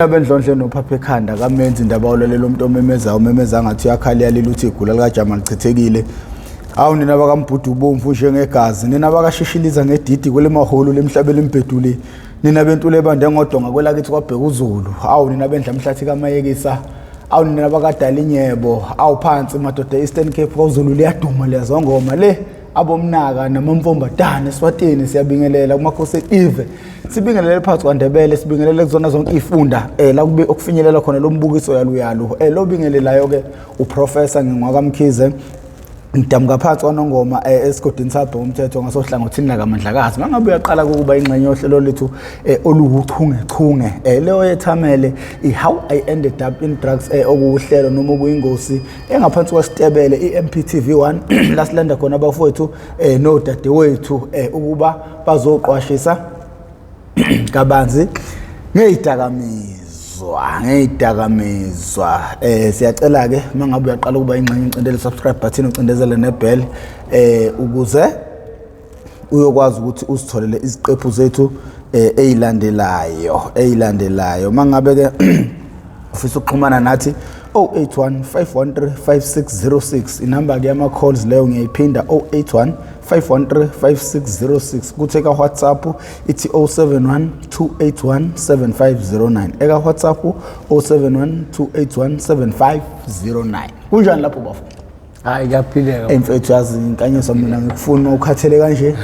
Abendlondle nophapha ekhanda kamenzi indaba olalela umuntu omemezayo umemeza ngathi uyakhala iyalila uthi igula likajama lichithekile. Awu nina bakaMbhudu ubomvu njengegazi, nina bakashishiliza ngedidi kwelemahholo lemhlabeni embheduli, nina bentule ebande ngodonga kwelakithi kwabheka uZulu. Awu nina bendla mhlathi kaMayekisa, awu nina bakadala inyebo, awu phansi madoda Eastern Cape kwaZulu liyaduma liyazongoma le. Abomnaka namamfombatane eSwatini siyabingelela kumakhosi eve sibingelele phakathi kwaNdebele sibingelele kuzona zonke izifunda la kube okufinyelela khona lo mbukiso yaluyalu lo bingelelayo ke uProfessor Ngingwakamkhize ngidamuka phansi kwaNongoma esigodini sabhe umthetho ngasohlangothini lakaMandlakazi. Mangabe uyaqala ukuba ingxenye yohlelo lethu oluwuchungechunge leyo yethamele i-How I Ended Up in Drugs, okuwuhlelo noma okuyingosi engaphansi kwesitebele i-MPTV 1 la silanda khona abafowethu nodadewethu ukuba bazoqwashisa kabanzi ngeyidakamizwa. Siyacela ke mangabe uyaqala ukuba ingxenye ucindele subscribe button ucindezele nebell ukuze uyokwazi ukuthi uzitholele iziqephu zethu eyilandelayo. Mangabe ke ufisa ukuxhumana nathi 081 513 5606 inamba ke yama calls leyo, ngiyayiphinda 081 513 5606. Kuthi eka WhatsApp ithi 071 281 7509, eka WhatsApp 071 281 7509. Kunjani lapho bafo? Hayi, kuyaphileka. Emfethu, yazi inkanyiso, mina ngikufuna ukhathele kanje.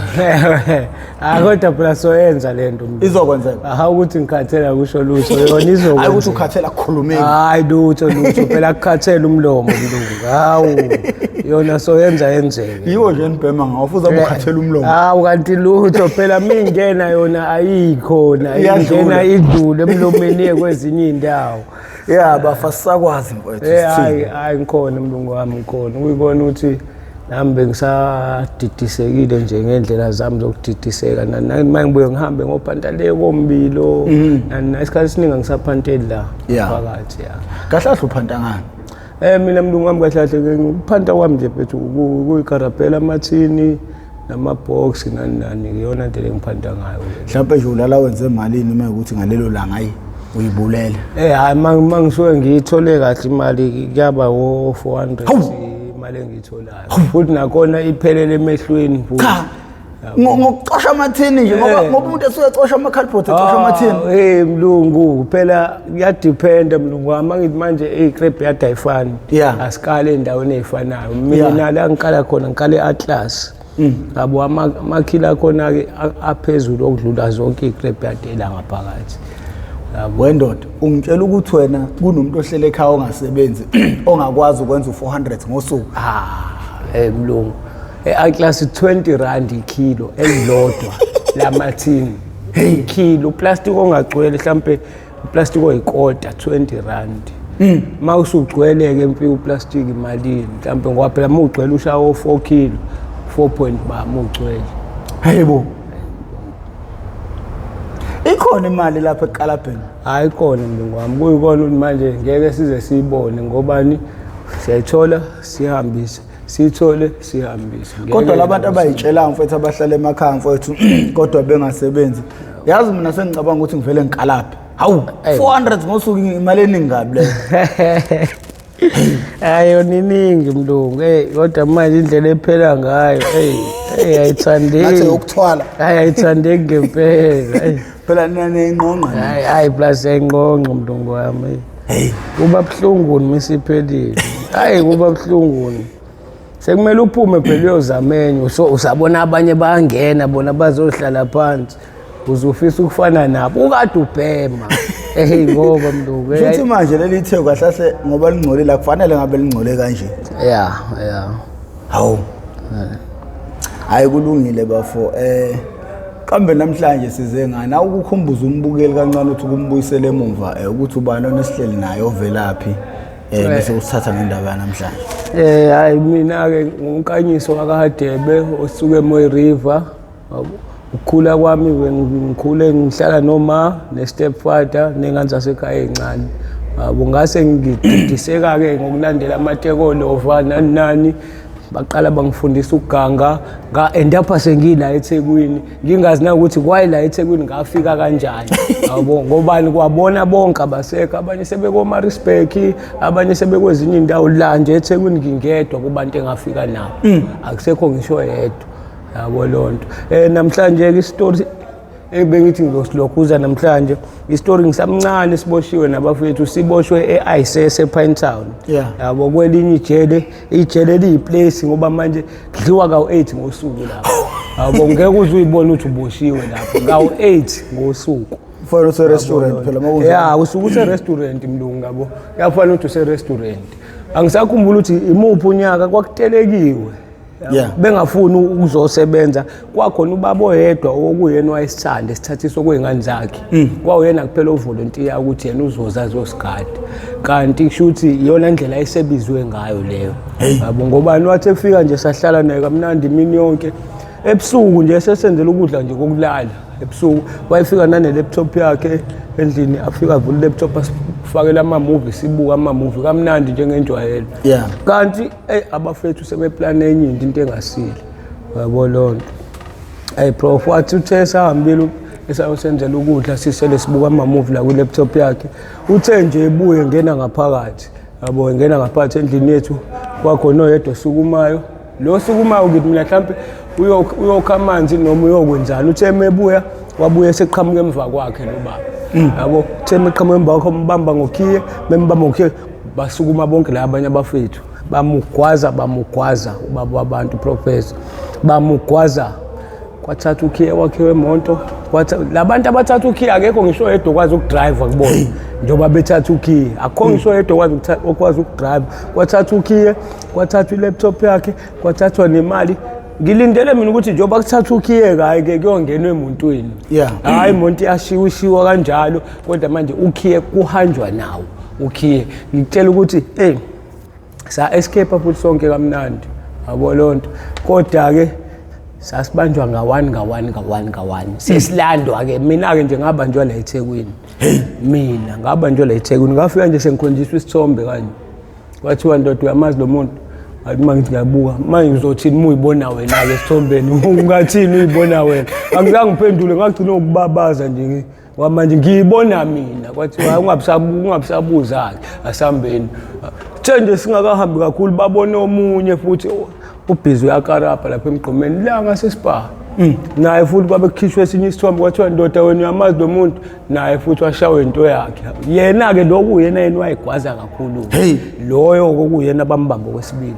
Ah, kodwa phela soyenza lento. Mntu. Izokwenzeka. Aha, ukuthi ngikhathela kusho lutho, yona Hayi ukuthi izokwenzeka. ukhathela kukhulumeni. Hayi, lutho lutho, phela kukhathela umlomo, mlungu. Hawu, yona soyenza yenzeke. Yiwo nje nibhema ngawo futhi ukhathela umlomo. Hawu, kanti lutho phela mingena yona ayikhona. Iyadlula. Ingena idlule emlomeni iye kwezinye iy'ndawo. Ya bafa, sisakwazi mfowethu. Hayi. Sithini? Hayi, ngikhona mlungu wami, ngikhona. Uyibona ukuthi nami bengisadidisekile nje ngendlela zami zokudidiseka. Nani uma ngibuye ngihambe ngophanta le kombilo nani na isikhathi esiningi angisaphanteli la phakathi, ya. Kahle kahle uphanta ngani? Mina mlungu wami, kahle kahle ke ukuphanta kwami nje mfethu kuyikarabhela amathini namabox nani nani, iyona nto le ngiphanta ngayo. Mhlawumbe nje ulala wenze malini uma ukuthi ngalelo langa ayi uyibulele? Hayi, ma ngisuke ngiyithole kahle imali kuyaba wo 400. Hawu! Imali engiyitholayo futhi nakhona iphelele emehlweni futhi. Cha. Ngokucosha amathini nje ngoba ngoba umuntu esuke ecosha ama-cardboard, ecosha amathini. Ah, mlungu, phela kuyadependa mlungu wami, angithi manje iy'crap yadi ayifani. Asikale ey'ndaweni ey'fanayo. Mina la ngikala khona ngikale e-Atlas. Yabo, amakhila akhona-ke aphezulu okudlula zonke iy'crap yadi ela ngaphakathi. Yabo. Wendoda, ungitshela ukuthi wena kunomuntu ohlele ekhaya ongasebenzi ongakwazi ukwenza u-400 ngosuku? Ah, mlungu. E-Atlas 20 rand ikilo elilodwa lamathini. Hey, kilo plastic ongagcwele mhlambe uplastic oyikota 20 rand. Ma usugcwele ke mfika uplastic imalini mhlambe, ngoba phela uma ugcwele ushaya o 4 kilo 4 point ba uma ugcwele. Hey bo, ikhona imali lapha ekukalabheni? Hayi, khona mlungu wami, kuyikona ukuthi manje ngeke size siyibone ngobani, siyayithola sihambise, siyithole sihambise. Ngeke Kodwa labantu lapho abayitshelayo mfethu abahlala emakhaya mfethu kodwa bengasebenzi, yazi mina sengicabanga ukuthi ngivele ngikalaphe. Hawu, 400 ngosuku imali eningi kabi leyo. Hayi, yona iningi mlungu, hey, kodwa manje indlela ephela ngayo, hey hey, Ngathi ayithandeki. ukuthwala. Hayi, ayithandeki ngempela, hey. Phela nina niyinqonqa. Hayi hayi, plus ayinqonqo mlungu wami, hey. Hey. Kuba buhlunguni misiphelile, hayi, kuba buhlunguni, sekumele uphume phela uyozama enye. So usabona abanye bayangena bona bazohlala phansi, uzufisa ukufana nabo ukade ubhema, hey, ngoba mlungu, hey. Futhi manje leli theku kahle kahle ngoba lingcolile, akufanele ngabe lingcole kanje. Ya. Hawu, hayi, kulungile bafo. Kambe namhlanje size ngani? Awukukhumbuza umbukeli kancane ukuthi kumbuyisele emumva ukuthi ubani onesihleli naye, ovelaphi, bese usithatha ngendaba yanamhlanje. Hayi, mina ke ngunkanyiso wakaHadebe osuke eMoy River. Yabo. Ukukhula kwami ngikhule ngihlala noma ne-stepfather ney'ngane zasekhaya ey'ncane. Yabo, ngase ngididiseka-ke ngokulandela amatekolova nani nani. Baqala bangifundisa ukuganga, nga-end up sengila eThekwini, ngingazi na ukuthi kwayi la eThekwini ngafika kanjani. Yabo, ngobani kwabona bonke abasekho, abanye sebeko-Maritzburg, abanye sebekwezinye iy'ndawo. La nje eThekwini ngingedwa kubantu engafika nabo, akusekho ngisho yedwa. Yabo loo nto. Namhlanje-ke isitori ebengithi ngizosilokhuza namhlanje, isitori ngisamncane, siboshiwe nabafethu, siboshwe e-ICS ePinetown. Yabo, kwelinye ijele, ijele eliyiplace, ngoba manje kudliwa kawu-8 ngosuku lapho. Yabo, ngeke uze uyibone ukuthi uboshiwe lapho kawu-8 ngosuku. Kufanele use-restaurant phela uma kunjalo. Ya, usuke use-restaurant, mlungu, yabo, kuyafanele ukuthi use-restaurant. Angisakhumbula ukuthi imuphi unyaka, kwakutelekiwe. Bengafuni ukuzosebenza. Kwakhona ubaba oyedwa okuyena wayesithanda esithathiswa kwey'ngane zakhe, kwawuyena kuphela ovolontiya ukuthi yena uzoza azosigada, kanti kusho ukuthi iyona ndlela ayesebizwe ngayo leyo. Yabo, ngobani wathi efika nje sahlala naye kamnandi imini yonke. Ebusuku nje sesenzela ukudla nje kokulala ebusuku, wayefika nane-laptop yakhe endlini, afika avula i-laptop, asifakele ama-movie, sibuke ama-movie kamnandi njengenjwayelo. Kanti eyi, abafethu sebeplane enye into, into engasile. Yabo loo nto. Eyi prof, wathi uthe sahambile esayosenzela ukudla, sisele sibuka ama-movie la kwi-laptop yakhe, uthe nje ebuye ngena ngaphakathi, yabo, ngena ngaphakathi endlini yethu, kwakhona oyedwa osukumayo. Lo sukumayo, ngithi mina mhlampe uyokha amanzi noma uyokwenzani. Uthe mebuya, wabuye seqhamuka emva kwakhe lo baba. Yabo, uthe meqhamuka emva kwakhe, mbamba ngokhiye, bembamba ngokhiye, basukuma bonke la abanye abafethu, bamugwaza, bamugwaza ubaba wabantu, professor, bamugwaza, kwathatha ukhiye wakhe wemoto. Labantu abathatha ukhiye, akekho ngisho oyedwa okwazi ukudrive kubona njengoba bethatha ukhiye, akukho ngisho oyedwa okwazi ukudrive. Kwathatha ukhiye, kwathathwa i-laptop yakhe, kwathathwa nemali. Ngilindele mina ukuthi njengoba kuthathwa ukhiye, kayi-ke kuyongenwa emontweni. Hhayi, imoto iyashiwa kanjalo, kodwa manje ukhiye kuhanjwa nawo ukhiye. Ngikutshela ukuthi eyi, sa-escape futhi sonke kamnandi. Yabo loo nto. Kodwa-ke sasibanjwa nga-one, nga-one, nga-one, nga-one, sesilandwa-ke. Mina-ke nje ngabanjwa la eThekwini, mina ngabanjwa la eThekwini. Ngafika nje sengikhonjiswa isithombe kanje, kwathiwa, "Ndoda, uyamazi lo muntu?" Ngathi uma ngithi ngiyabuka manje, uzothini uma uyibona wena-ke esithombeni? Ungathini uyibona wena? Angizange ngiphendule, ngagcina ngokubabaza nje, ngoba manje ngiyibona mina. Kwathiwa ungabisabuza-ke, asihambeni. Kuthe nje singakahambi kakhulu, babone omunye futhi ubhizi uyakarabha lapha emgqomeni la ngaseSpar, naye futhi kwabe kukhishwe esinye isithombe, kwathiwa, "Ndoda, wena uyamazi lo muntu?" Naye futhi washawa into yakhe. Yena-ke lokhu yena yena wayegwaza kakhulu. Loyo kokuyena bambamba okwesibili,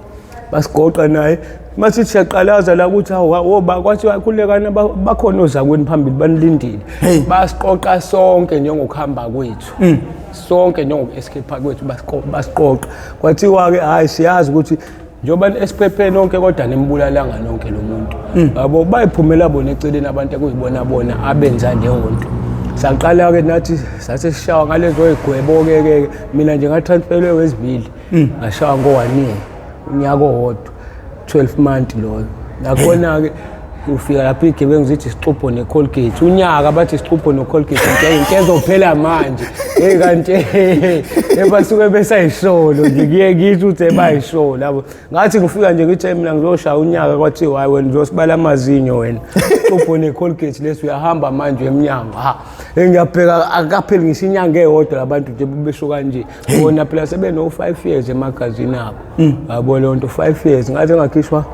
basigoqa naye. Masithi siyaqalaza la ukuthi hawu, woba, kwathiwa, "Khululekani, bakhona ozakwenu phambili banilindile." Basiqoqa sonke njengokuhamba kwethu, sonke njengoku-escape kwethu, basiqoqa. Kwathiwa-ke, hhayi, siyazi ukuthi njengoba esiphepheni nonke, kodwa nimbulalanga nonke lo muntu. Yabo, bayiphumela bona eceleni abantu ekuyibona bona abenza leyo nto. Saqala-ke nathi sase sishawa ngalezo y'gwebo-ke ke. Mina nje ngatransferwe wezibili, ngashawa ngo-one year, unyaka owodwa, 12 month loyo. Nakhona-ke ufika lapho iy'gebengu zithi isixubho ne-Colgate, unyaka bathi isixubho ne-Colgate, into ezophela manje. Heyi, kanti ebasuke besayisholo nje, kuye kithi ukuthi bayisholo yabo. Ngathi ngifika nje ngithi, "Hey, mina ngizoshaya unyaka." Kwathiwa, "Hayi, wena uzosibala amazinyo wena, isixubho ne-Colgate lesi, uyahamba manje emnyango." Ha, ngiyabheka, akapheli ngisho inyanga eyodwa labantu nje besho kanje, bona phela sebeno-5 years emagazini abo. Yabo leyo nto, 5 years. Ngaze ngakhishwa,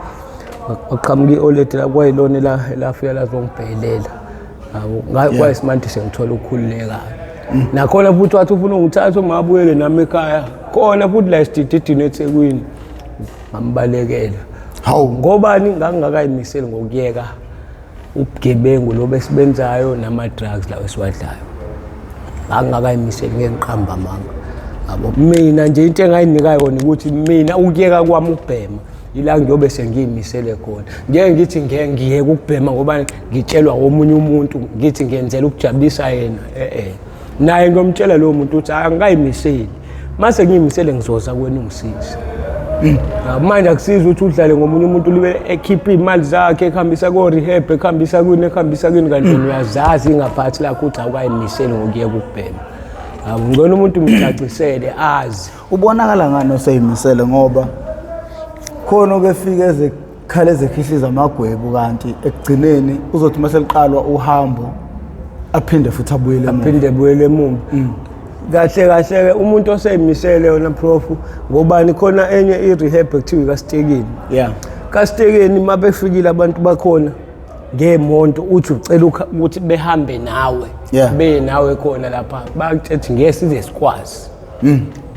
waqhamuka i-oledi la, kwayilona elafika lazongibhelela. Yabo, kwayisimanje sengithola ukukhululeka. Nakhona futhi wathi ufuna ungithatha uma abuyele nami ekhaya, khona futhi la esidididini eThekwini, ngambalekela. Hawu. Ngobani? Ngangingakayimiseli ngokuyeka ubugebengu lobu esibenzayo nama-drugs lawo esiwadlayo. Ngangingakayimiseli, ngeke ngiqamba amanga. Yabo, mina nje into engayinika yona ukuthi mina ukuyeka kwami ukubhema ila ngiyobe sengiyimisele khona. Ngeke ngithi ngeke ngiyeke ukubhema ngoba ngitshelwa omunye umuntu, ngithi ngiyenzela ukujabulisa yena. Eh, naye ngiyomtshela lowo muntu ukuthi hayi, angikayimiseli. Mase ngiyimisele, ngizoza kuwena ungisize. Manje akusizi ukuthi udlale ngomunye umuntu, libe ekhipha iy'mali zakhe, ekuhambisa ko-rehab, ekuhambisa kwini, ekuhambisa kwini, kanti wena uyazazi ingaphathi lakho ukuthi awukayimiseli ngokuyeka ukubhema. Yabo, ngcono umuntu umcacisele azi. Ubonakala ngani oseyimisele? Ngoba Khona okefika ezekhala ezekhihliza amagwebu, kanti ekugcineni uzothi uma seliqalwa uhambo aphinde futhi abuyele emuva. Aphinde ebuyele emuva. Kahle kahle-ke umuntu oseyimisele yona, prof, ngobani khona enye i-rehab ekuthiwa ikasitekeni. Kasitekeni uma befikile abantu bakhona ngemonto, uthi ucela ukuthi behambe nawe, beye nawe khona lapha, bakutshela ukuthi ngeke size sikwazi,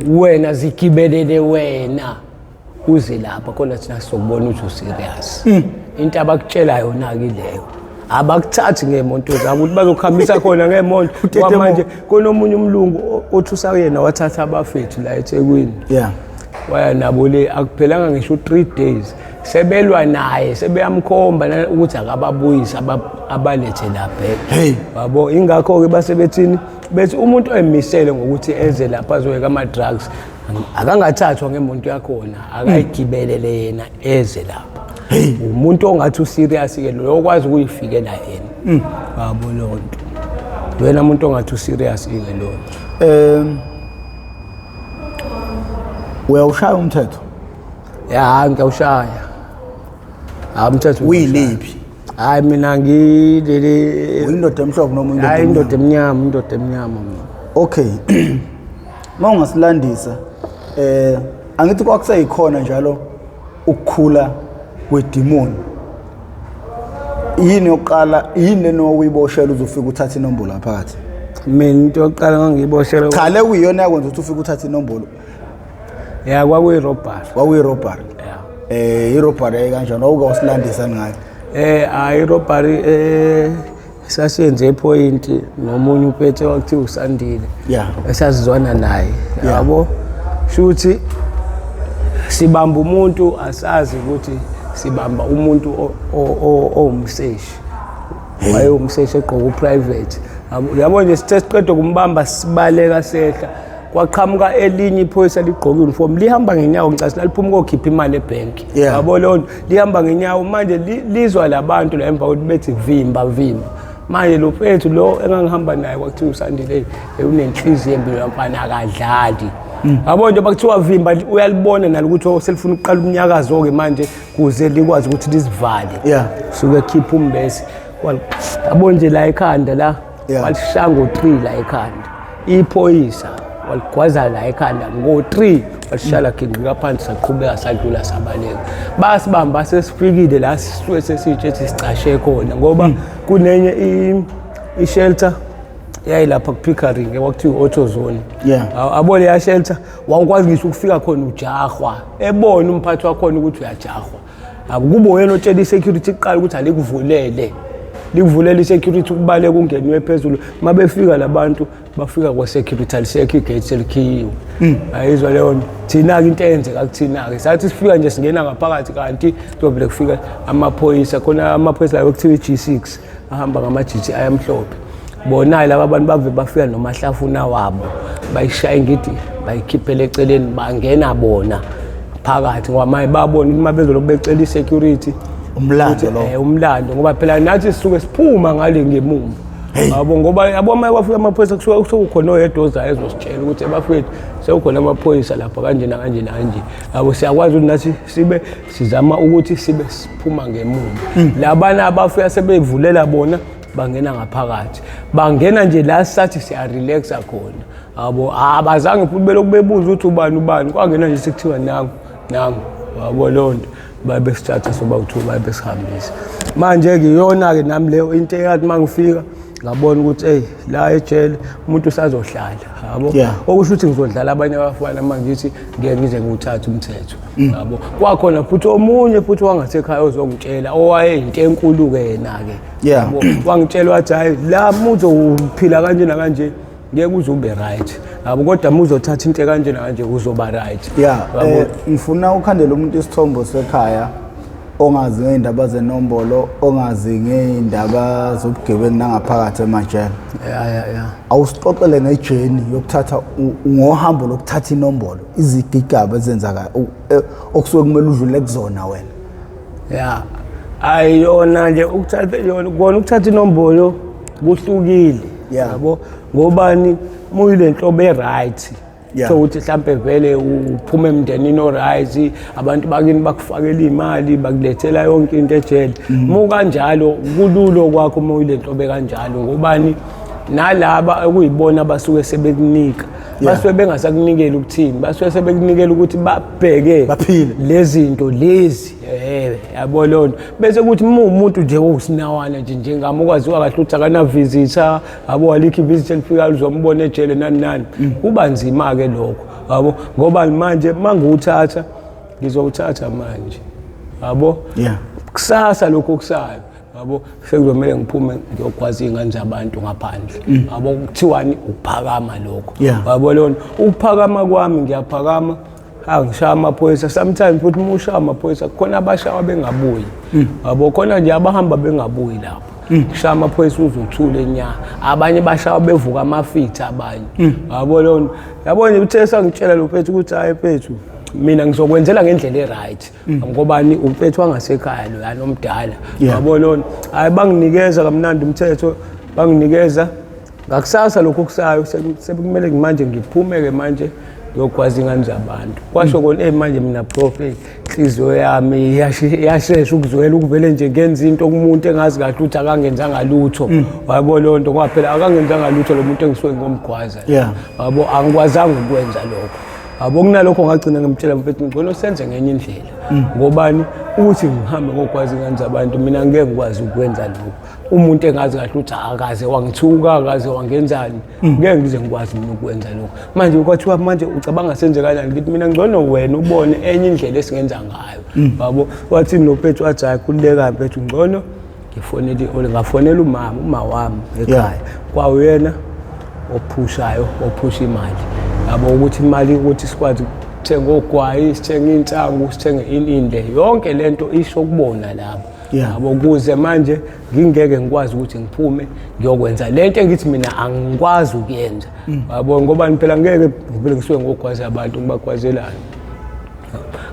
wena zigibelele wena uze lapha khona, thina sizokubona ukuthi userious. Into abakutshela yona-ke leyo, abakuthathi ngey'moto zabo ukuthi bazokuhambisa khona ngey'moto. Utete. Manje khona omunye umlungu othusa kuyena, wathatha abafethu la eThekwini, waya nabo le, akuphelanga ngisho u-3 days sebelwa naye, sebeyamkhomba ukuthi akababuyise, abalethe lapha. Yabo, ingakho-ke base bethini, bethi umuntu oyimisele ngokuthi eze lapha azoyeka ama-drugs akangathathwa ngemonto yakhona, akayigibelele yena eze lapha. Umuntu ongathi userious-ke lo, okwazi ukuyifikela yena, yabo leyo nto, wena muntu ongathi userious-ke loyo. Uyawushaya umthetho? Ya, ngiyawushaya. Hayi, umthetho. Uyiliphi? Hayi, mina ngileli. Uyindoda emhlophe noma uyindoda Hayi, indoda emnyama? Emnyama, indoda emnyama mina. Okay, uma ungasilandisa, angithi kwakuseyikhona njalo ukukhula kwedimoni, yini yokuqala, yini leno uyiboshela uzofika uthathe inombolo phakathi? Mina into yokuqala ngangiyiboshela Cha, le kuyiyona yakwenza ukuthi ufike uthathe inombolo. Ya, kwakuyi-robbery. Kwakuyi-robbery? Ya. I-robbery yayikanjani? Wawuke wasilandisa ngayo. Hayi, i-robbery sasiyenze ePoint nomunye uphethe wakuthiwa usandile, esazizwana naye. Yabo, shuthi sibamba umuntu, asazi ukuthi sibamba umuntu owumseshi, wayewumseshi egqoka uprivate. Yabo nje, sithe siqeda kumbamba, sibaleka sehla, kwaqhamuka elinye iphoyisa ligqoke uniform, lihamba ngenyawo. Ngicasi laliphuma kokhipha imali ebhenki. Yabo leyo nto, lihamba ngenyawo. Manje lizwa labantu la emva kokuthi bethi vimba vimba. Manje lo mfethu lo engangihamba naye kwakuthiwa usandile, unenhliziyo embi lo mfana, akadlali. Yabo nje, bakuthiwa vimba, uyalibona nalo ukuthi oh, selifuna ukuqala umnyakazo-ke manje kuze likwazi ukuthi lizivale. Suke khipha umbese. Yabo nje la ekhanda la, walishaya ngo-3 la ekhanda iphoyisa, waligwaza la ekhanda ngo-3, walishala, gingqika phansi, saqhubeka sadlula, sabaleka. Basibamba sesifikile la sisuke sesitshe ethi sicashe khona, ngoba kunenye i-shelter yayilapha ku-Pickering kwakuthiwa i-AutoZone. Abo leya shelter wawukwazi ngisho ukufika khona ujahwa, ebona umphathi wakhona ukuthi uyajahwa. Akubo wena otshela i-security kuqala ukuthi alikuvulele, likuvulele i-security, ukubaleka ungenwe phezulu. Uma befika labantu, bafika kwa-security alisekho, igate selikhiyiwe. Ayizwa leyo nto. Thina-ke into eyenzeka kuthina-ke, sathi sifika nje singena ngaphakathi, kanti kuzovele kufika amaphoyisa khona, amaphoyisa lawo kuthiwa i-G6, ahamba ngama-GTI amhlophe. Bona laba bantu bave bafika nomahlafuna wabo, bayishaya ngithi bayikhiphele eceleni, bangena bona phakathi, ngoba manje babona ukuthi uma bezolokhu becela i-security. Umlando ukuthi, lo. Umlando, ngoba phela nathi sisuke siphuma ngale ngemuva, yabo, ngoba yabo uma kwafika amaphoyisa kusuke sekukhona oyedwa ozayo ezositshela ukuthi ebafethu sekukhona amaphoyisa lapha kanje nakanje nakanje. Yabo, siyakwazi ukuthi nathi sibe sizama ukuthi sibe siphuma ngemuva. Labana abafika sebevulela bona, bangena ngaphakathi, bangena nje la sathi siyarelaxa khona. Yabo, abazange futhi belokhu bebuza ukuthi ubani ubani, kwangena nje sekuthiwa nangu nangu. Yabo leyo nto, babe sithatha soba kuthiwa babe sihambisa. Manje-ke iyona-ke nami leyo into eyathi uma ngifika ngabona ukuthi eyi, la ejele umuntu usazohlala, yabo. Okusho ukuthi ngizodlala abanye abafana uma ngithi ngeke ngize ngiwuthathe umthetho, yabo. Kwakhona futhi omunye futhi wangasekhaya ozongitshela, owayeyinto enkulu-ke yena-ke. Yabo, wangitshela wathi hhayi, la muzophila kanje nakanje ngeke uze ube right, yabo, kodwa uma uzothatha into ekanje nakanje uzoba right. Yabo. Ngifuna ukhandela umuntu isithombo sekhaya ongazi ngey'ndaba zenombolo, ongazi ngey'ndaba zobugebengu nangaphakathi emajele. ya ya ya Awusixoxele ngejourney yokuthatha ngohambo lokuthatha inombolo, izigigaba ezenzakayo okusuke kumele udlule kuzona wena. Ya, ayiyona nje ukuthatha yona kona, ukuthatha inombolo kuhlukile. Yabo, ngobani muyile nhlobo e-right. So ukuthi mhlampe vele uphuma emndenini o-right, abantu bakini bakufakela iy'mali, bakulethela yonke into ejele. Uma ukanjalo kululo kwakho uma uyile nhlobo kanjalo, ngobani nalaba okuyibona abasuke sebekunika basuke bengasakunikeli ukuthini, basuke sebekunikela ukuthi babheke Baphile. lezi zinto lezi, yabo leyo nto. Bese kuthi uma umuntu nje owusinawana nje njengami, okwaziwa kahle ukuthi akana-visitor, yabo, alikho i-visitor elifikayo uzombona ejele nani nani, kuba nzima-ke lokho, yabo, ngoba manje uma ngiwuthatha ngizowuthatha manje, yabo, kusasa lokho okusayo, yabo, sekuzomele ngiphume ngiyogwaza iy'ngane zabantu ngaphandle, yabo. Kuthiwani ukuphakama lokho, yabo leyo nto. Ukuphakama kwami, ngiyaphakama, angishaya amaphoyisa sometimes, futhi uma ushaya amaphoyisa khona abashawa bengabuyi, yabo, khona nje abahamba bengabuyi lapho. Kushaya amaphoyisa uzothula nya, abanye bashawa bevuka amafithi abanye, yabo leyo nto. Yabo nje, uthe sangitshela lo mfethu ukuthi hayi mfethu, mina ngizokwenzela ngendlela e-right, ngobani umfethu wangasekhaya lo yana omdala, yabo lona. Hayi, banginikeza kamnandi umthetho, banginikeza ngakusasa lokhu okusayo, sekumele manje ngiphume-ke manje ngiyogwaza ingane zabantu. Kwasho kona, manje mina prof, inhliziyo yami iyashesha ukuzwela, ukuvele nje ngenza into kumuntu engazi kahle ukuthi akangenzanga lutho, wayebo leyo nto, ngoba phela akangenzanga lutho lo muntu engisuke ngomgwaza, yabo, angikwazanga ukwenza lokho, yabo. Kunalokho ngagcina ngimtshela, mfethu, ngcono senze ngenye indlela, ngobani ukuthi ngihambe ngogwaza ingane zabantu, mina ngeke ngikwazi ukwenza lokho. Umuntu engazi kahle ukuthi akaze wangithuka, akaze wangenzani, ngeke ngize ngikwazi mina ukwenza lokho. Manje kwathiwa manje ucabanga senze kanjani? Ngithi mina ngcono wena ubone enye indlela esingenza ngayo, yabo. Wathi lo mfethu, wathi hayi khululeka mfethu, ngcono ngifonele or ngafonela umama, uma wami ekhaya, kwawuyena ophushayo, ophusha imali, yabo, ukuthi imali ukuthi sikwazi ukuthenga ogwayi, sithenge insangu, sithenge ininde, yonke lento isho kubona labo, yabo, ukuze manje ngingeke ngikwazi ukuthi ngiphume ngiyokwenza lento engithi mina angikwazi ukuyenza, yabo, ngoba phela ngeke ngivele ngisuke ngogwaza abantu ngibagwazelana.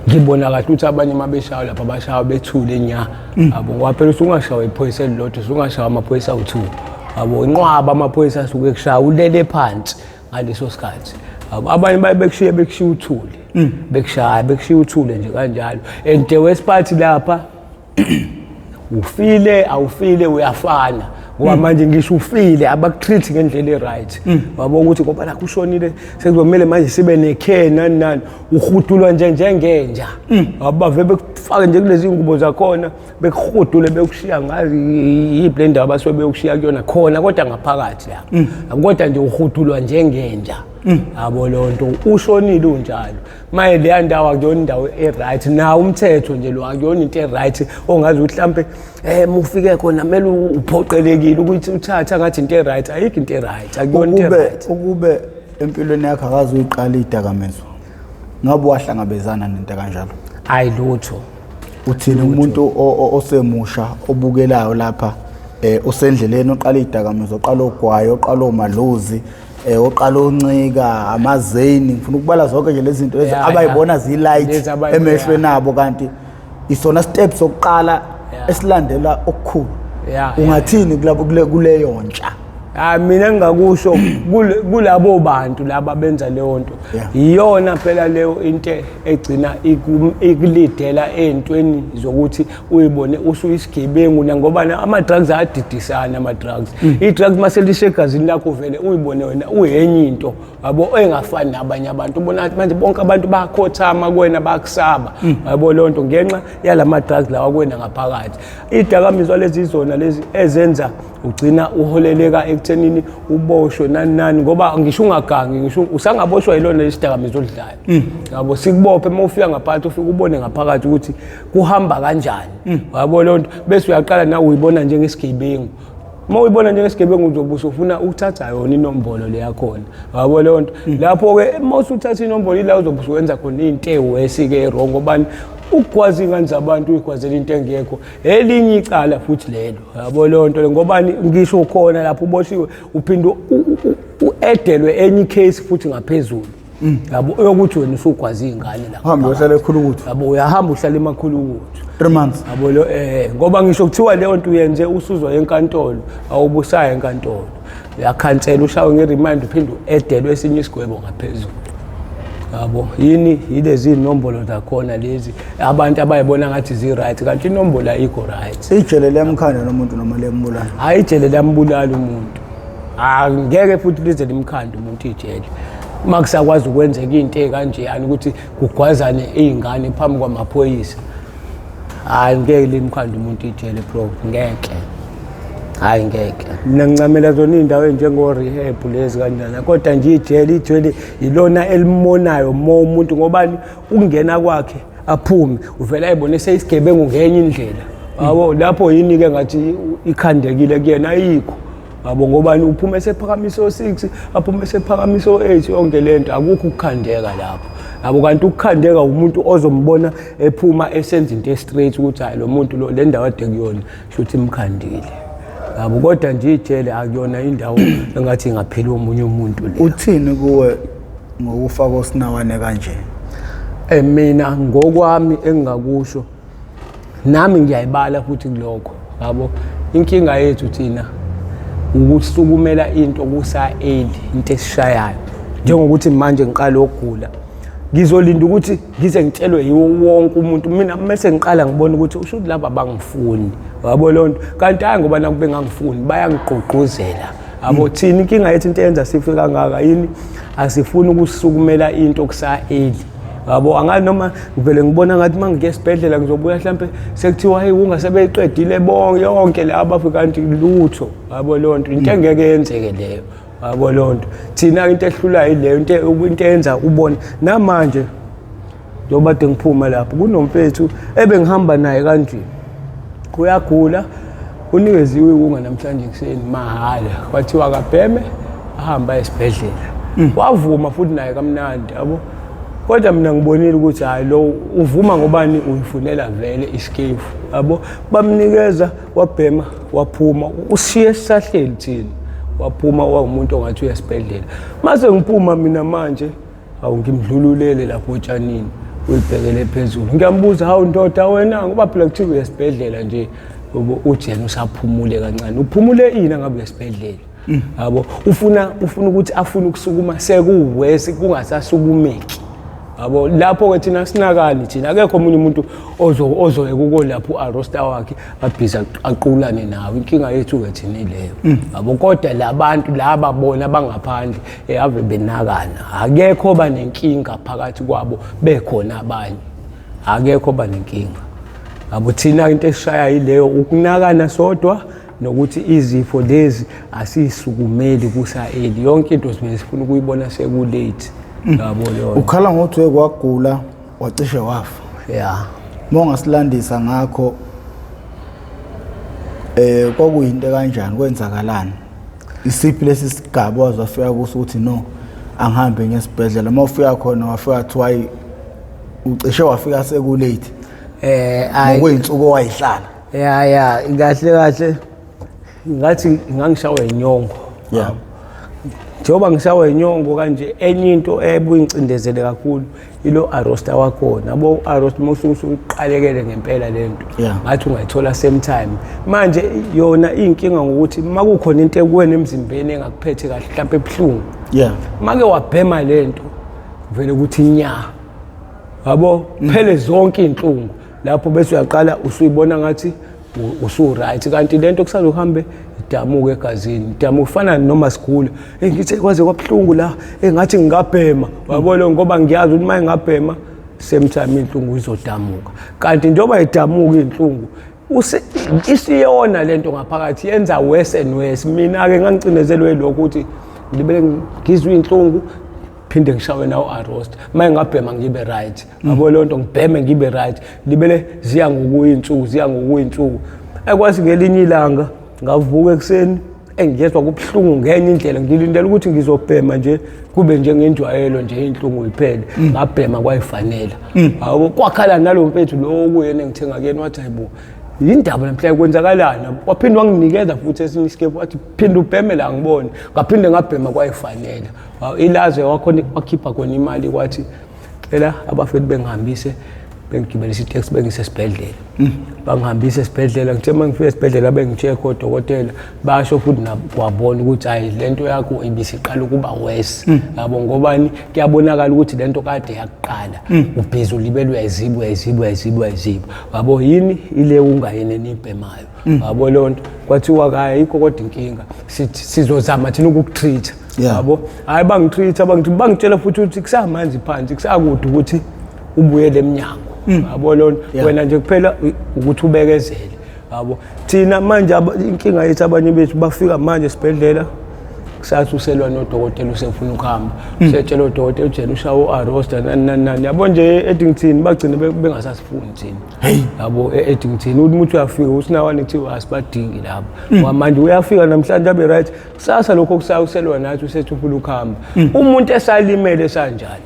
Ngibona kahle ukuthi abanye uma beshawa lapha bashawa bethule nya, yabo, ngoba phela usungashawa iphoyisa elilodwa, usungashawa amaphoyisa awu-2, yabo, inqwaba amaphoyisa asuke kushaya ulele phansi ngaleso sikhathi, yabo. Abanye baye bekushiye, bekushiya uthule, bekushaya bekushiya uthule nje kanjalo. And the worst part lapha, ufile awufile uyafana, ngoba manje ngisho ufile abakutreat ngendlela e-right, wabo, ukuthi ngoba nakho ushonile sekuzomele manje sibe ne-care nani nani, uhudulwa nje njengenja, wabo, bave bekufake nje kulezi ngubo zakhona, bekuhudule, bekushiya ngazi yiphi le ndawo abasuke beyokushiya kuyona khona, kodwa ngaphakathi lapho, kodwa nje uhudulwa njengenja, yabo leyo nto, ushonile unjalo. Maye leya ndawo akuyona indawo e-right, nawo umthetho nje lo akuyona into e-right ongazi ukuthi mhlampe mufike khona kumele uphoqelekile ukuthi uthathe ngathi into e-right. Ayikho into e-right, akuyona into Ukube e-right. Ukube empilweni yakho akaze uyiqala idakamizwa, ngabe wahlangabezana nento kanjalo? Hayi, lutho. Uthini umuntu osemusha obukelayo lapha, osendleleni, oqala idakamizwa, oqala ogwayi, oqala omadlozi, oqala oncika amazeni, ngifuna ukubala zonke nje lezi zinto lezi abayibona ziyi-light Lezi emehlweni abo, kanti isona step sokuqala esilandela okukhulu, ungathini kulabo kuleyo ntsha? Hayi, mina engingakusho kulabo bantu laba benza leyo nto, iyona phela leyo into egcina ikulidela ey'ntweni zokuthi uyibone usuyisigebengu, nangoba ama-drugs ayadidisana. Ama-drugs, i-drugs uma selishe egazini lakho, vele uyibone wena uyenye into, yabo, engafani nabanye abantu. Ubona ukuthi manje bonke abantu bayakhothama kuwena, bayakusaba, yabo, leyo nto ngenxa yalama drugs lawa kuwena ngaphakathi. Idakamizwa lezi izona lezi ezenza ugcina uholeleka ekuthenini uboshwe nani nani, ngoba ngisho ungagangi, ngisho usangaboshwa yilona lesi dakamizwa olidlayo, yabo, sikubophe. Uma ufika ngaphakathi, ufike ubone ngaphakathi ukuthi kuhamba kanjani, yabo leyo nto, bese uyaqala nawe uyibona njengesigebengu. Uma uyibona njengesigebengu, uzobe usufuna ukuthatha yona inombolo le yakhona, yabo leyo nto. Lapho-ke uma usuthatha inombolo, ila uzobe usuwenza khona iy'nto ey'worse-ke, e-wrong, ngobani ukugwaza iy'ngane zabantu, uyigwazela into engekho, elinye icala futhi lelo, yabo leyo nto le. Ngobani ngisho khona lapho uboshiwe, uphinde u-edelwe enye i-case futhi ngaphezulu, yabo, yokuthi wena usugwaza iy'ngane lapho. Uhambe uyohlala ekhulukuthu. Yabo, uyahamba uhlala emakhulukuthu. 3 months. Yabo lo, ngoba ngisho kuthiwa leyo nto uyenze usuzwa enkantolo, awubusayo enkantolo, uyakhansela, ushawe nge-remand, uphinde u-edelwe esinye isigwebo ngaphezulu. Yabo, yini yilezi inombolo zakhona lezi abantu abayibona ngathi zi-right, kanti inombolo ayikho right. Ijele liyamkhanda nomuntu noma liyambulala? Hhayi, ijele liyambulala umuntu. Angeke futhi lize limkhande umuntu ijele uma kusakwazi ukwenzeka into ey'kanjeyani ukuthi kugwazane iy'ngane phambi kwamaphoyisa. Hhayi, ngeke limkhande umuntu ijele bro, ngeke. Hhayi, ngeke. Mina ngincamela zona iy'ndawo ey'njengo-rehab lezi kanjana, kodwa nje ijele ilona elimonayo mo umuntu, ngobani ukungena kwakhe aphume uvele ayibone seyisigebengu ngenye indlela. Yabo, lapho yini-ke ngathi ikhandekile kuyena, ayikho. Yabo, ngobani uphume esephakamisa o-6, aphume esephakamisa o-8, yonke lento akukho ukukhandeka lapho. Yabo, kanti ukukhandeka umuntu ozombona ephuma esenza into e-straight ukuthi hayi, lo muntu lo le ndawo ade kuyona shuthi imkhandile. Yabo, kodwa nje ijele akuyona indawo engathi ingaphila omunye umuntu le. Uthini kuwe ngokufaka osinawane kanje? Mina ngokwami engingakusho, nami ngiyayibala futhi kulokho. Yabo, inkinga yethu thina ukusukumela into kusa-early, into esishayayo njengokuthi manje ngiqala ukugula, ngizolinda ukuthi ngize ngitshelwe yiwo wonke umuntu. Mina mese ngiqala ngibona ukuthi usho ukuthi laba bangifuni, yabo leyo nto. Kanti hhayi, ngoba nakube ngangifuni bayangigqugquzela. Yabo, thina inkinga yethu, into eyenza sife kangaka yini, asifuni ukusukumela into kusa-early. Yabo, angazi noma ngivele ngibona ngathi uma ngike esibhedlela ngizobuya mhlampe sekuthiwa hayi, ungasebeyiqedile bonke yonke laba, kanti lutho. Yabo, leyo nto into engeke yenzeke leyo. Yabo, leyo nto thina into ehlulayo ileyo into eyenza ubone namanje njengoba kade ngiphuma lapho kunomfethu ebengihamba naye kanje, uyagula, unikeziwe iwunga namhlanje ekuseni mahhala, kwathiwa akabheme ahambe aye esibhedlela. Wavuma futhi naye kamnandi, yabo. Kodwa mina ngibonile ukuthi hhayi, lo uvuma ngobani, uyifunela vele isikefu. Yabo, bamnikeza, wabhema, waphuma, ushiye sisahleli thina, waphuma wawumuntu ongathi uya esibhedlela. Mase ngiphuma mina manje, awu, ngimdlululele lapho otshanini, uyibhekele phezulu. Ngiyambuza, hawu ndoda wena, ngoba phela kuthiwa uya esibhedlela nje, uthi yena usaphumule kancane. Uphumule ini angabe uya esibhedlela? Yabo, ufuna ukuthi afune ukusukuma sekuwesi, kungasasukumeki. Yabo, lapho-ke thina sinakani, thina akekho omunye umuntu ozoyeka ukolapha u-arosta wakhe abhizi aqulane nawe. Inkinga yethu-ke thina ileyo. Yabo, kodwa labantu laba bona bangaphandle ave benakana, akekho banenkinga phakathi kwabo, bekhona abanye, akekho banenkinga. Yabo, thina into esishaya yileyo, ukunakana sodwa, nokuthi izifo lezi asiyisukumeli kusa-early. Yonke into sibe sifuna ukuyibona seku-late. Yabo leyo. Ukhala ngokuthi uye kwagula wacishe wafa. Ya. Uma ungasilandisa ngakho, kwakuyinto kanjani, kwenzakalani, isiphi lesi sigaba waze wafika kuso ukuthi no, angihambe ngesibhedlela? Uma ufika khona wafika kuthiwa hayi, ucishe wafika seku-late ngokwey'nsuku owayihlala. Ya, kahle kahle ngathi ngangishawe inyongo. Njengoba ngishawe inyongo kanje, enye into ebuyingcindezele kakhulu ilo arosta wakhona. Yabo, arosta uma usuke usuqalekele ngempela lento, ngathi ungayithola same time. Manje yona inkinga ngokuthi uma kukhona into ekuwena emzimbeni engakuphethe kahle, mhlawumbe ebuhlungu, make wabhema lento vele ukuthi nya, yabo, phele zonke iy'nhlungu lapho, bese uyaqala usuyibona ngathi usu-right, kanti lento kusazohambe idamuke egazini, idamuke kufana noma sigula. Hey, ngithi kwaze kwabuhlungu la, engathi ngingabhema, wabona, ngoba ngiyazi ukuthi uma ngingabhema same time inhlungu izodamuka, kanti njengoba idamuka inhlungu isiyona lento ngaphakathi yenza worse and worse. Mina-ke ngangicindezelwe lokho ukuthi ngilibele ngizwe iy'nhlungu, phinde ngishawe nawo arost, uma ngingabhema ngibe right. Yabo leyo nto, ngibheme ngibe right, libele ziya ngokuya iy'nsuku, ziya ngokuya iy'nsuku. Ekwazi ngelinye ilanga ngavuka ekuseni engiyezwa kubuhlungu ngenye indlela, ngilindele ukuthi ngizobhema nje kube njengenjwayelo nje, iy'nhlungu yiphele. Ngabhema kwayifanela. Hawu, kwakhala nalo mfethu lo okuyena engithenga kuyena, wathi hayibo, yindaba namhlanje, kwenzakalani? Waphinde wanginikeza futhi esinye isikepu, wathi phinde ubheme la ngibone. Ngaphinde ngabhema kwayifanela. Hawu, ilaze wakhona wakhipha khona imali, kwathi cela abafethu bengihambise. Bengigibelisa iteksi bengise esibhedlela. Bangihambisa esibhedlela, ngithe uma ngifika esibhedlela bengi-check odokotela, basho futhi nabo kwabona ukuthi hayi, lento yakho ibisiqala ukuba worse. Yabo, ngobani kuyabonakala ukuthi lento kade yakuqala, ubhizi ulibele uyayiziba, uyayiziba, uyayiziba, uyayiziba. Yabo, yini ile ungayena enibhemayo. Yabo, leyo nto kwathiwa kayikho, kodwa inkinga sithi sizozama thina ukukutreat. Yabo, hayi, bangitreat, bangitshela futhi ukuthi kusamanzi phansi, kusakude ukuthi ubuyele emnyango. Yabo, lona wena nje kuphela ukuthi ubekezele. Yabo, thina manje inkinga yethu, abanye bethu bafika manje esibhedlela, kusasa uselwa nodokotela, usefuna ukuhamba, usetshela udokotela ujena ushawa u-arosta nani nani nani. Yabo nje, e-Addington bagcine bengasasifuni thina. Yabo, e-Addington uthi umuntu uyafika usinawane, kuthiwa asibadingi labo. Ngoba manje uyafika namhlanje abe right, kusasa lokho kusaya uselwa nathi, usethi ufuna ukuhamba, umuntu esalimele sanjani.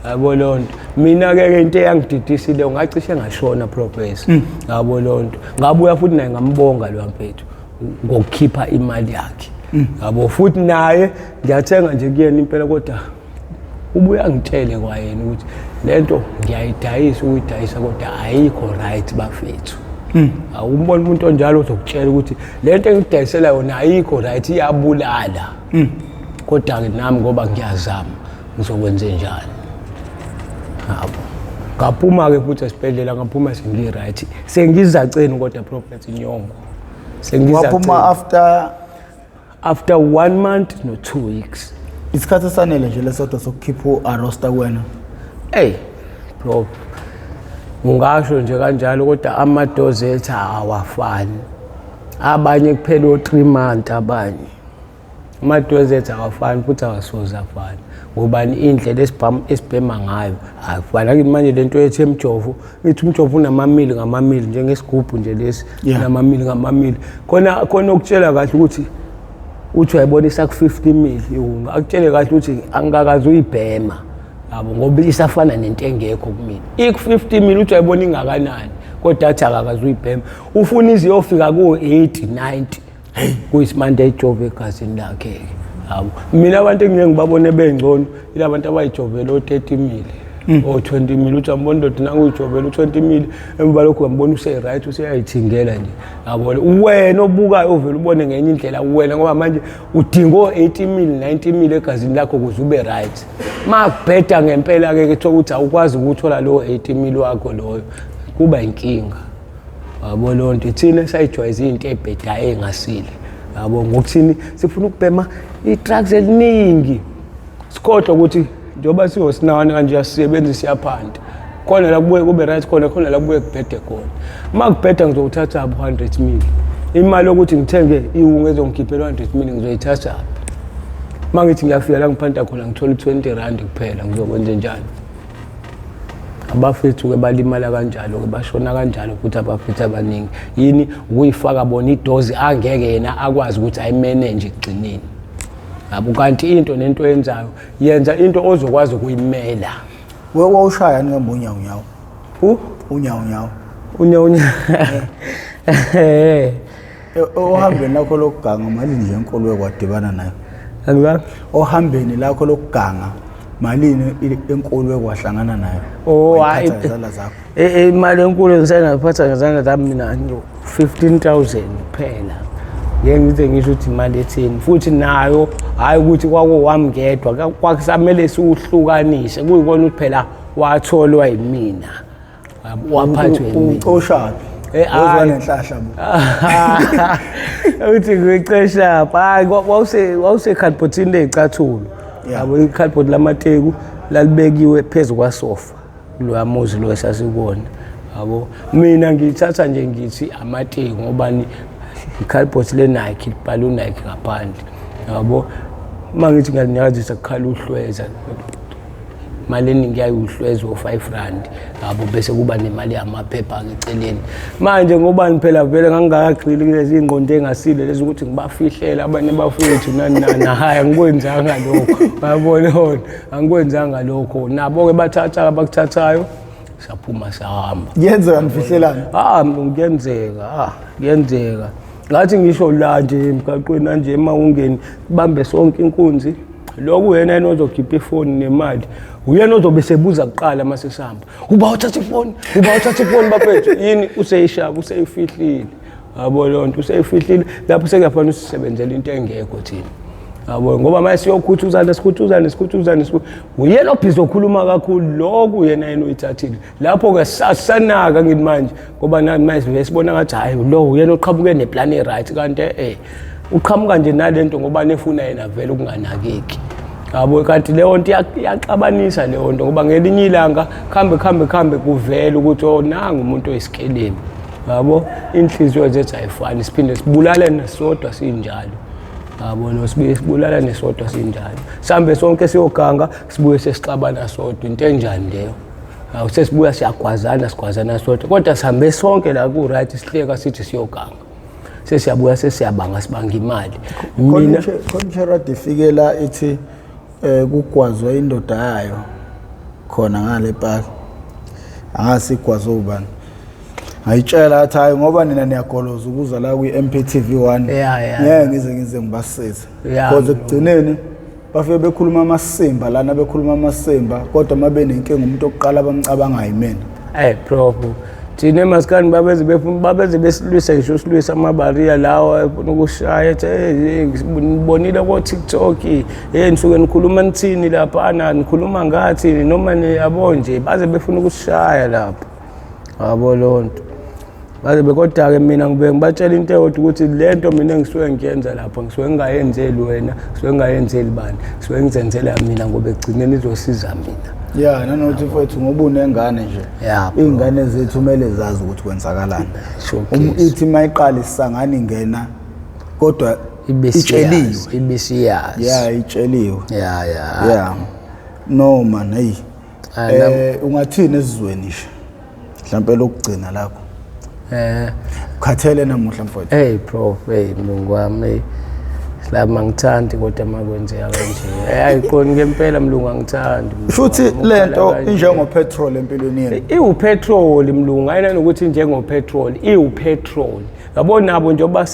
Yabo leyo nto, mina-ke ke into eyangididisile, ngacishe ngashona, professor. Yabo leyo nto, ngabuya futhi naye ngambonga lo mfethu ngokukhipha imali yakhe. Yabo, futhi naye ngiyathenga nje kuyena impela, kodwa ubuye angitshele kwayena ukuthi lento ngiyayidayisa ukuyidayisa, kodwa ayikho right bafethu. Awumbona umuntu onjalo uzokutshela ukuthi lento engidayisela yona ayikho right, iyabulala, kodwa-ke nami ngoba ngiyazama ngizokwenze njani. Yabo, ngaphuma-ke futhi esibhedlela, ngaphuma sengi-right, sengizaceni, kodwa prophet inyongo. Waphuma after? After one month no 2 weeks. Isikhathi esanele nje lesodwa sokukhipha u-arosta kuwena? Ey bro, ungasho nje kanjalo, kodwa amadozi ethu awafani. Abanye kuphela o-3 month, abanye amadozi ethu awafani futhi awasoze afani, ngobani indlela esibhema ngayo ayifani. Akithi manje lento yethu emjovo, ithi umjovo unamamili ngamamili, njengesigubhu nje lesi, namamili ngamamili. Khona khona okutshela kahle ukuthi uthi uyayibona isaku-50 mil iwunga, akutshele kahle ukuthi angikakaze uyibhema. Yabo, ngoba isafana nento engekho kumina, iku-50 mil, uthi uyayibona ingakanani, kodwa athi akakaze uyibhema, ufuna ize iyofika ku-80 90, kuyisimanje ayijove egazini lakhe-ke. Yabo, mina abantu engike ngibabone bengcono ila bantu abayijovele o-30 mil, o-20 mil. Uthi ambona ndoda nanguyijovele u-20 mil, emva lokhu uyambona use-right, useyayithingela nje. Yabona, wena obukayo uvele ubone ngenye indlela wena, ngoba manje udinga o-80 mil, 90 mil egazini lakho ukuze ube right. Ma kubheda ngempela-ke, kuthiwa ukuthi awukwazi ukuthola lowo 80 mil wakho loyo, kuba inkinga. Yabo leyo nto, thina sayijwayeza iy'nto ey'bhedayo ey'ngasile. Yabo, ngokuthini sifuna ukubhema i-drugs eliningi, sikhohlwa ukuthi njengoba siyosinakane kanje asisebenzi, siyaphanda khona la kubuye kube right, khona khona la kubuye kubhede khona. Uma kubheda ngizowuthatha abo 100 mil, imali yokuthi ngithenge iwungu ezongikhiphela 100 mil ngizoyithatha phi? Uma ngithi ngiyafika la ngiphanda khona ngithola u-20 rand kuphela, ngizokwenze njani? Abafethu-ke balimala kanjalo-ke, bashona kanjalo futhi abafethu abaningi. Yini? Ukuyifaka bona idozi angeke yena akwazi ukuthi ayimeneje ekugcineni. Yabo, kanti into nento yenzayo, yenza into ozokwazi ukuyimela. Wawushaya ngembe unyawo nyawo? U Unyawo nyawo. Unyawo unyawo. Ohambeni lakho lokuganga, malini nje enkulu ekwadibana nayo? Angizange. Ohambeni lakho lokuganga, malini enkulu ekwahlangana nayo? Oh, Wayiphatha hayi. ngezandla zakho. Imali enkulu engisengayiphatha ngezandla zami mina 15,000 kuphela. Ngeke ngize ngisho ukuthi imali ethini, futhi nayo hhayi ukuthi kwakuwami ngedwa, kwakusamele siwuhlukanise, kuyikona ukuthi phela watholwa yimina. Yabo, waphathwa yimina. Ucoshaphi? Hhayi. Wezwa nenhlahla bo. Uthi ngicesha, hayi, wawuse-cardboardini ley'cathulo. Yabo, i-cardboard lamateku lalibekiwe phezu kwasofa loya muzi lo esasikuwona. Yabo, mina ngiyithatha nje ngithi amateku, ngoba i-cardboard le-Nike, libhalwe uNike ngaphandle. Yabo, uma ngithi ngiyalinyakazisa kukhala uhlweza, imali eningi yayiwuhlweza o-5 rand. Yabo, bese kuba nemali yamaphepha-ke eceleni. Manje ngobani phela, vele ngangingakagxili kulezi iy'ngqondo ey'ngasile lezi ukuthi ngibafihlela abanye bafowethu nani nani. Hhayi, angikwenzanga lokho, yabona yona, angikwenzanga lokho. Nabo-ke bathatha abakuthathayo, saphuma sahamba. Kuyenzeka nifihlelane? Ah, kuyenzeka, ah, kuyenzeka. Ngathi ngisho la nje emgaqweni kanje emawungeni, bambe sonke inkunzi. Lokhu uyena yena ozokhipha ifoni nemali, uyena ozobe sebuza kuqala uma sesihamba, uba uthatha ifoni, uba uthatha ifoni bafethu, yini useyishaka, useyifihlile. Yabo leyo nto useyifihlile, lapho sekuyafanele usisebenzele into engekho thina. Yabo, ngoba manje siyokhuthuzana, sikhuthuzane, sikhuthuzane, uyena obhizi okhuluma kakhulu, lokhu yena yena uyithathile. Lapho-ke sasanaka ngithi manje, ngoba nani manje sivele sibona ngathi hhayi lo uyena oqhamuke neplan e-right, kanti uqhamuka nje nale nto ngoba nefuna yena vele ukunganakeki. Yabo, kanti leyo nto iyaxabanisa leyo nto, ngoba ngelinye ilanga khambe khambe khambe kuvele ukuthi oh nangu umuntu oyisikelemi. Yabo, inhliziyo zethu ayifani, siphinde sibulalane sodwa sinjalo. Yabo, no sibuye sibulalane sodwa sinjalo. Sihambe sonke siyoganga, sibuye sesixabana sodwa, into enjani leyo? Awu, sesibuya siyagwazana, sigwazana sodwa, kodwa sihambe sonke la ku-right, sihleka sithi siyoganga, sesiyabuya sesiyabanga, sibanga imali. Mina khona Sherard ifikela ithi kugwazwe indoda yayo khona ngale park, angasi igwazwe ubani, ngayitshela athi hayi ngoba nina niyagoloza ukuza la kwi-MPTV 1, ngeke ngize ngibasize, because ekugcineni bafike bekhuluma amasimba lana, bekhuluma amasimba, kodwa uma benenkinga umuntu okuqala abamcabangayo yimina. Prof, thina emaskani babeze babeze besilwisa ngisho silwisa amabariya lawa efuna ukushaya, ethi hey ngibonile ko-TikTok, hey nisuke nikhuluma nithini laphana, nikhuluma ngathi noma niyabo nje, baze befuna ukusishaya lapho. Yabo leyo nto. Baze bekodwa-ke mina ngibe ngibatshela into eyodwa ukuthi le nto mina engisuke ngiyenza lapho ngisuke ngingayenzeli wena, ngisuke ngingayenzeli bani, ngisuke ngizenzela mina ngoba ekugcineni izosiza mina. Ya, nanokuthi mfowethu ngoba unengane nje, iy'ngane zethu kumele zazi ukuthi kwenzakalani. Ithi uma iqala isangane ingena, kodwa itsheliwe. Ibisiyazi. Ya, itsheliwe. Ya, ya. Ya. No man, hey. Ungathini esizweni nje? Mhlawumbe lokugcina lakho. Ukhathele namuhla mfowethu. Hey prof, hey mlungu wami, hey. Lama ngithandi kodwa makwenzeka kanje. Ayiqoni ngempela mlungu, angithandi. Futhi lento injengo petrol empilweni yenu. Iwupetrol mlungu, ayina nokuthi injengo petrol, iwupetrol. Yabo nabo njengoba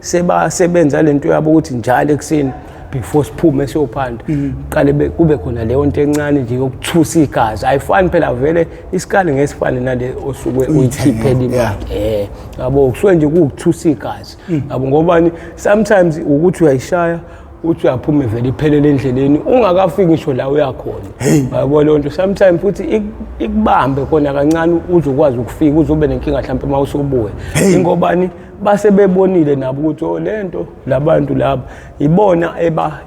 sebasebenza lento yabo ukuthi njalo ekuseni before siphume siyophanda, qale kube khona leyo nto encane nje yokuthusa igazi. Ayifani phela vele isikali ngesifane nale osuke uyikhiphela imali. Yabo kusuke nje kuwukuthusa igazi. Yabo ngobani sometimes ukuthi uyayishaya uthi uyaphuma vele iphelele endleleni ungakafiki ngisho la uyakhona. Yabo leyo nto sometimes futhi ikubambe khona kancane uzokwazi ukufika, uzobe nenkinga mhlawumbe uma usubuya. Ingobani base bebonile nabo ukuthi oh lento labantu laba ibona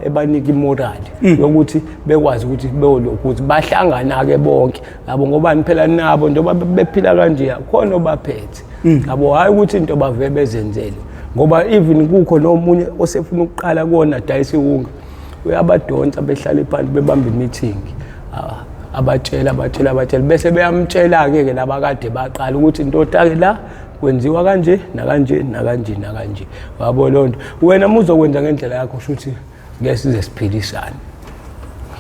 ebanika imorali yokuthi bekwazi ukuthi beyolokhu ukuthi bahlangana ke bonke. Yabo ngobani phela nabo njengoba bephila kanje khona obaphethe. Yabo hayi ukuthi into bave bezenzele, ngoba even kukho nomunye osefuna ukuqala kuona dayisa iwunga, uyabadonsa behlale phansi bebamba imeeting, abatshela abatshela abatshela, bese beyamtshela ke ke laba kade baqala ukuthi indoda ke la kwenziwa kanje nakanje nakanje nakanje. Yabo leyo nto wena muzokwenza ngendlela yakho shuthi ngeke size siphilisane.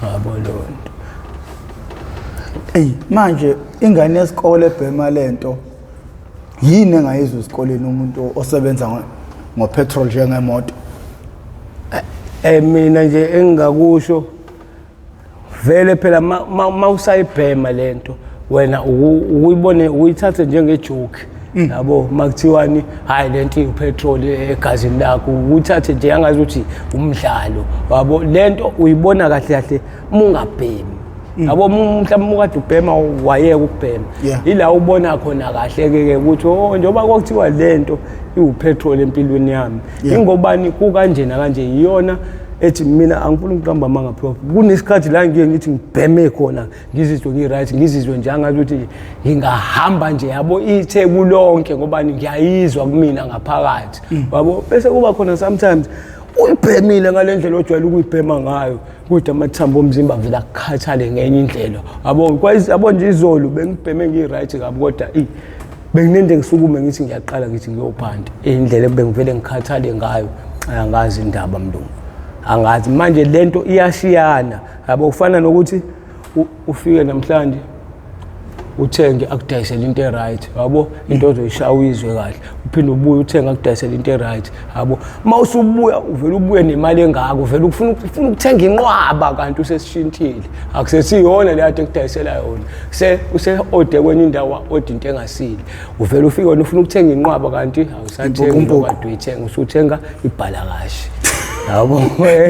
Yabo leyo nto. Ey manje ingane yesikole ebhema lento yini engayizwa esikoleni umuntu osebenza ngopetrol njengemoto? Mina nje engingakusho vele phela mawusayibhema lento wena ukuyibone uyithathe njengejoke. Yabo makuthiwani hayi lento ipetrol egazini lakho uyithathe nje angazi ukuthi umdlalo. Yabo lento uyibona kahle kahle mungabhemi. Yabo mhlawumbe ukade ubhema wayeka ukubhema, ila ubona khona kahle ke ukuthi oh njengoba kwakuthiwa lento iwupetrol empilweni yami, ingobani kukanje nakanje. Iyona ethi mina angifuni ukuqamba amanga prof, kunesikhathi la ngiye ngithi ngibheme khona ngizizwe ngi-right, ngizizwe nje angazi ukuthi ngingahamba nje yabo itheku lonke ngoba ngiyayizwa kumina ngaphakathi. Yabo bese kuba khona sometimes uyibhemile ngale ndlela ojwayele ukuyibhema ngayo, kodwa amathambo omzimba vele akukhathale ngenye indlela. Yabo yabo nje izolo bengibheme ngi-right kabi, kodwa benginende ngisukume ngithi ngiyaqala ngithi ngiyophanda indlela ebengivele ngikhathale ngayo. Angazi indaba mlungu, angazi manje lento iyashiyana. Yabo kufana nokuthi ufike namhlanje Uthenge akudayisele into e-right, yabo, into ozoyishaya uyizwe kahle. Uphinde ubuye uthenge akudayisele into e-right, yabo. Uma usubuya uvele ubuye nemali engako, uvele ufuna ukuthenga inqwaba, kanti usesishintshile, akusesiyona le kade ekudayisela yona, se use-ode kwenye indawo, wa-oda into engasile. Uvele ufike wena ufuna ukuthenga inqwaba, kanti awusathengi. Impuqumpuqu. Kade uyithenga, usuthenga ibhalakashi, yabo.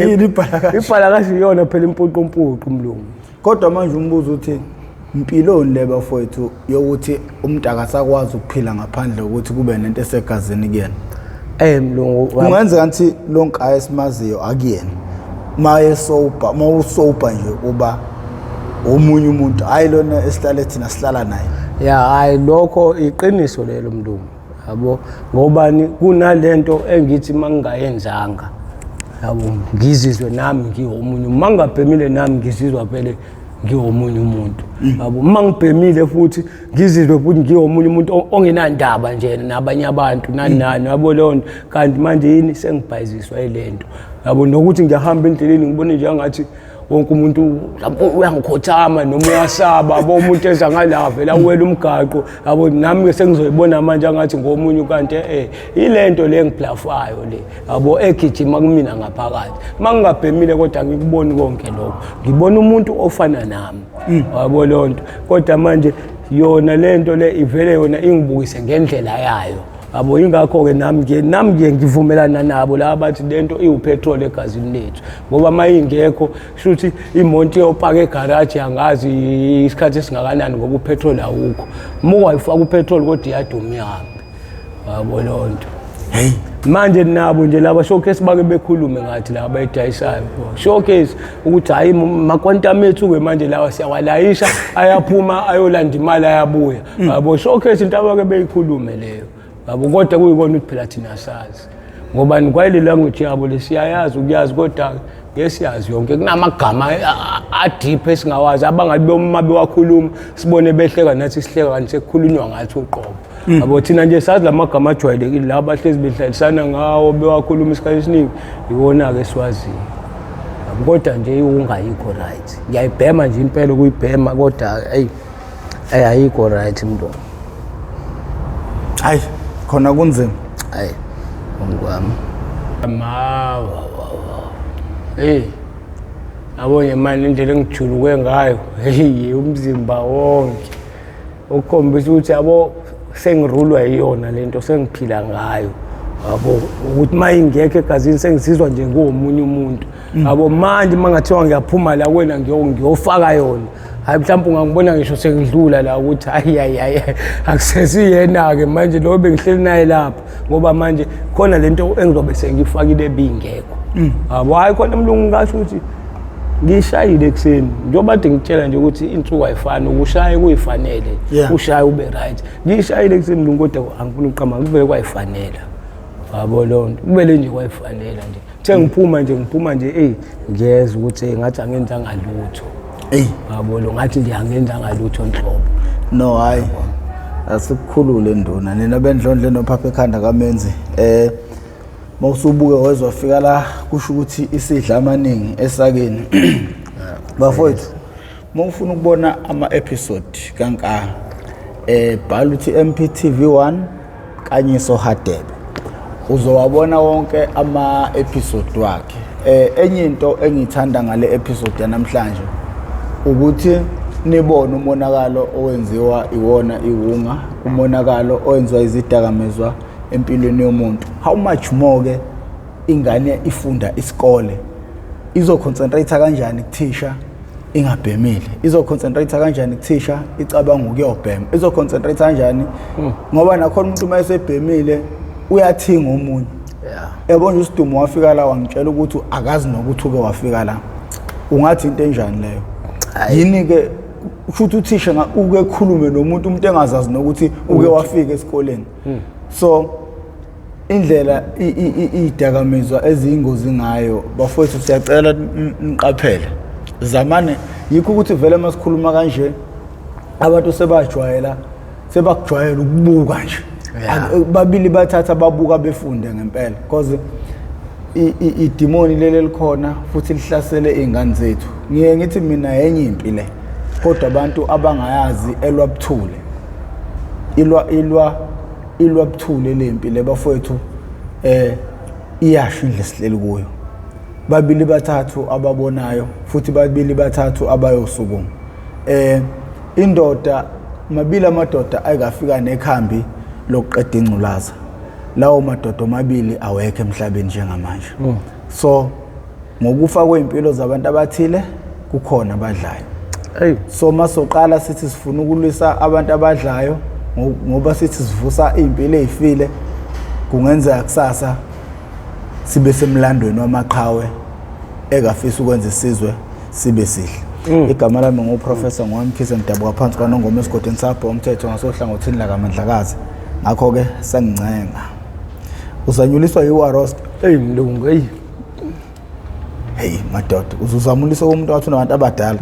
Yini ibhalakashi? Ibhalakashi iyona phela impuqumpuqu, mlungu. Kodwa manje umbuzo uthi, impiloni le bafowethu yokuthi umuntu akasakwazi ukuphila ngaphandle kokuthi kube nento esegazini kuyena? Mlungu, Kungenzeka ukuthi lo nkaya esimaziyo akuyena. Maye sober, uma usober nje uba omunye umuntu, hayi lona esihlale thina sihlala naye. Ya, hayi, lokho iqiniso lelo, mlungu, yabo, ngobani kunalento engithi mangingayenzanga, yabo, ngizizwe nami ngiwomunye. Uma ngingabhemile nami ngizizwa vele ngiwomunye umuntu, yabo. Uma ngibhemile futhi ngizizwe futhi ngiwomunye umuntu ongenandaba nje nabanye abantu, nani nani, yabo, leyo nto. Kanti manje yini sengibhayiziswa yile nto, yabo, nokuthi ngiyahamba endleleni ngibone nje angathi wonke umuntu lapho uyangikhothama noma uyasaba, yabo. Umuntu eza ngala vele awela umgaqo, yabo. Nami-ke sengizoyibona manje angathi ngomunye, kanti ile nto le engiblafayo le, yabo, egijima kumina ngaphakathi. Uma ngingabhemile kodwa ngikuboni konke lokho, ngibona umuntu ofana nami, yabo, leyo nto. Kodwa manje yona le nto le ivele yona ingibukise ngendlela yayo, yabo. Ingakho-ke nami ngiye ngivumelana nabo laba bathi le nto iwupetrol egazini lethu, ngoba uma ingekho kusho ukuthi imoto iyopaka egaraji angazi isikhathi esingakanani, ngoba upetrol awukho. Uma ungayifaka upetrol kodwa iyaduma, ihambe, yabo, leyo nto. Hey. Manje nabo nje laba showcase bake bekhulume ngathi laba abayidayisayo showcase ukuthi hhayi, maquantum ethu-ke manje lawa siyawalayisha, ayaphuma ayolanda imali, ayabuya, yabo. Showcase into abake beyikhulume leyo, yabo, kodwa kuyikona ukuthi phela thina asazi ngoba kwayile language yabo lesiyayazi ukuyazi, kodwa ngeke siyazi yonke. Kunamagama adeep esingawazi, abangathi uma bewakhuluma sibone behleka nathi sihleka, kanti sekukhulunywa ngathi uqobo, yabo. Thina nje sazi la magama ajwayelekile la bahlezi behlalisana ngawo, bewakhuluma isikhathi esiningi, iwona-ke esiwaziyo, yabo. Kodwa nje ungayikho right, ngiyayibhema nje impela ukuyibhema, kodwa eyi eyi ayikho right, mntu. Hayi, khona kunzima. Hayi, ongwami mawa, hey, yabo nje manje indlela engijuluke ngayo, hey, umzimba wonke ukukhombisa ukuthi, yabo, sengirulwa yiyona lento, sengiphila ngayo, yabo, ukuthi uma ingekho egazini sengizizwa nje nguwomunye umuntu, yabo. Manje uma ngathiwa ngiyaphuma la kuwena ngiyofaka yona, hayi, mhlawumbe ungangibona ngisho sengidlula la ukuthi hayi hayi hayi, akusesiyena-ke manje lo bengihleli naye lapha, ngoba manje khona lento engizobe sengiyifakile ebingekho, yabo. Hhayi khona, mlungu, ngasho ukuthi ngiyishayile ekuseni, njengoba kade ngikutshela nje ukuthi insuku ayifani, ukushaye kuyifanele, ushaye ube right. Ngiyishayile ekuseni, mlungu, kodwa angifuni ukuqamba, kuvele kwayifanela, yabo, leyo nto kubele nje kwayifanela nje. Kuthe ngiphuma nje, ngiphuma nje, eyi, ngiyezwa ukuthi ngathi angenzanga lutho. Eyi. Yabo, lo ngathi nje angenzanga lutho nhlobo. No, hayi, asikukhulule nduna, nina bendlondle nophapha ekhanda kamenzi. Mawusubuke wezwa fika la, kusho ukuthi isidla amaningi esakeni, bafowethu. Mawufuna ukubona ama episode kanka, bhala uthi MPTV1 Nkanyiso Hadebe, uzowabona wonke ama episode wakhe. Enye into engiyithanda ngale episode yanamhlanje ukuthi nibone umonakalo owenziwa iwona iwunga, umonakalo owenziwa izidakamizwa empilweni yomuntu. How much more ke ingane ifunda isikole, izoconcentrate kanjani kuthisha ingabhemile? Izoconcentrate kanjani kuthisha icabanga ukuyobhema? Izoconcentrate kanjani? Ngoba nakhona umuntu uma esebhemile uyathinga omunye. Yabo nje uSidumo wafika la wangitshela ukuthi akazi nokuthi uke wafika la. Ungathi into enjani leyo? Yini ke futhi uthisha uke khulume nomuntu, umuntu engazazi nokuthi uke wafika esikoleni? So indlela idakamizwa eziyingozi ngayo, bafowethu, siyacela niqaphele, zamane. Yikho ukuthi vele masikhuluma kanje abantu sebajwayela, sebakujwayela ukubuka nje. Babili bathatha babuka befunde ngempela, because idimoni leli elikhona futhi lihlasele iy'ngane zethu. Ngiye ngithi mina yenye impi le. Kodwa abantu abangayazi elwa buthule. Ilwa ilwa ilwa buthule lempi le bafowethu eh iyasho indlela esihleli kuyo. Babili bathathu ababonayo futhi babili bathathu abayosukuma. Eh indoda mabili amadoda ayikafika nekhambi lokuqeda ingculaza. Lawo madoda omabili awekho emhlabeni njengamanje. So ngokufa kwey'mpilo zabantu abathile kukhona abadlayo. Hey. So masoqala sithi sifuna ukulwisa abantu abadlayo ngoba sithi sivusa iy'mpilo ey'file kungenzeka kusasa sibe semlandweni wamaqhawe ekafisa ukwenza isizwe sibe sihle. Igama lami nguProfessor Ngwamkhize ngidabuka phansi kwaNongoma esigodini sabho umthetho ngasohlangothini lakaMandlakazi. Ngakho-ke sengincenga. Uzanyuliswa yiwarost. Hey mlungu hey. Hey madoda, uzuzamuliswa umuntu wathi unabantu abadala.